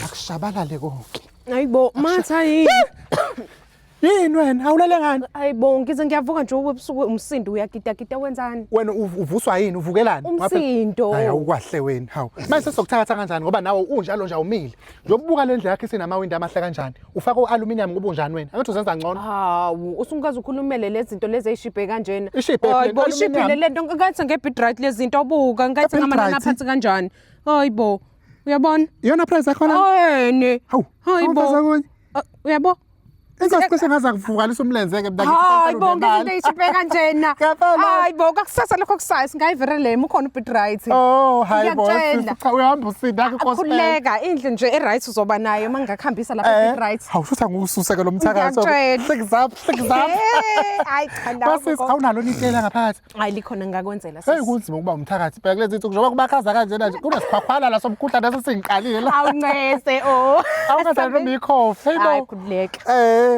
Akushabalale konke. Hayibo, matha yini? Yini wena? Awulele ngani? Hayibo, ngize ngiyavuka nje ebusuku umsindo uyagidagida wenzani? Wena uvuswa yini? Uvukelani? Umsindo. Hayi awukwahle wena. Hawu. Manje sesokuthatha kanjani ngoba nawe unjalo nje awumile. Njengoba le ndlu yakho isinamawindi amahle kanjani? Ufaka u-aluminium ngoba unjani wena? Angithi uzenza ngcono. Hawu, usungaze ukhulumele lezi zinto lezi eyishibhe kanjena. Ishibhe phi Hayibo, lento? ishibhile Aluminium. le nto ngathi nge-Bidright lezi zinto buka, ngathi E-Build ngamanani Right? aphansi kanjani. Hayibo. Uyabona? Iyona price yakhona? Yini? Hawu. Hayibo. Awufeza kunye. Ah, uyabo? Inkosi cishe ngaza kuvukalisa umlenze ke mntaka. Hayibo, ngezinto eyishibhe kanjena. Ngiyabona. Hayibo, kakusasa lokho kusayo singayiverelema ukhona uBidright. Oh, hayibo. Ngiyakutshela. Cha uyahamba usinda ke Nkosi. Khululeka, indlu nje e-right uzoba nayo uma ngingakuhambisa lapha Eh, e-Bidright. hawu shutha ngukususe ke lo mthakatho. Ngiyakutshela. Sekuzapu, sekuzapu. Eh, hayi cha la. Basisi awunalo nitela ngaphakathi. Hayi likhona ngingakwenzela Hey sisi. kunzima ukuba umthakathi. Bheka kulezi insuku njengoba kubakhaza kanjena nje kunesikhwakhwala la somkhuhlane esesingiqalile la. Awuncese oh. Awungathandi noma ikhofi. Hey Hayi bo. khululeka. Eh.